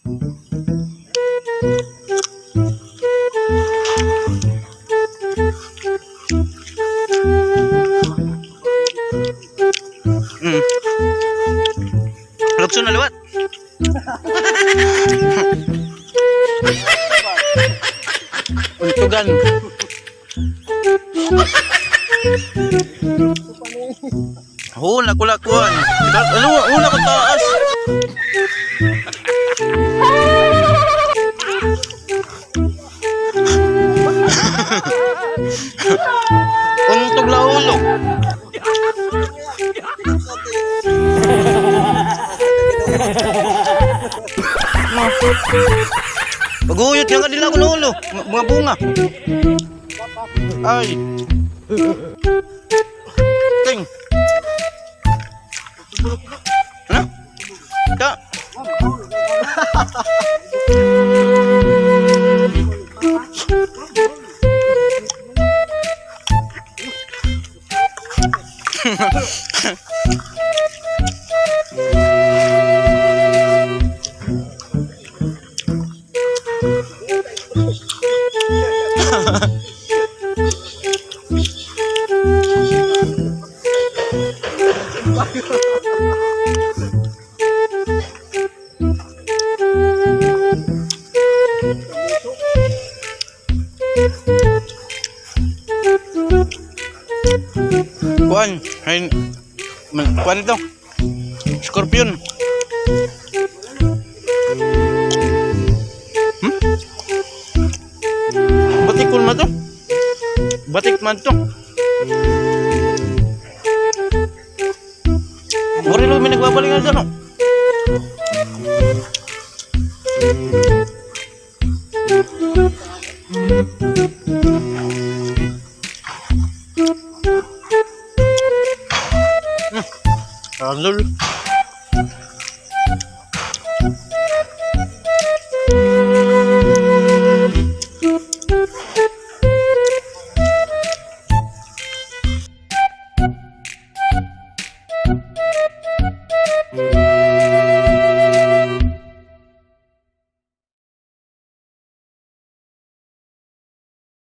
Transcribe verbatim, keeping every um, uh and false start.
Mm. Lukso na liwat. Untugan. Ho, nakulakuan. Ano, ho, nakataas. Untog la ulo. Pag-uyot nga ka, diri ako naulo. Mga bunga. Ay. Ting. Ano? Ta. Kuan, ay, man, kuan ito. Scorpion. Hmm? Batik man to. Batik man to. Waray la may nagbabalingan dida, no? Alol.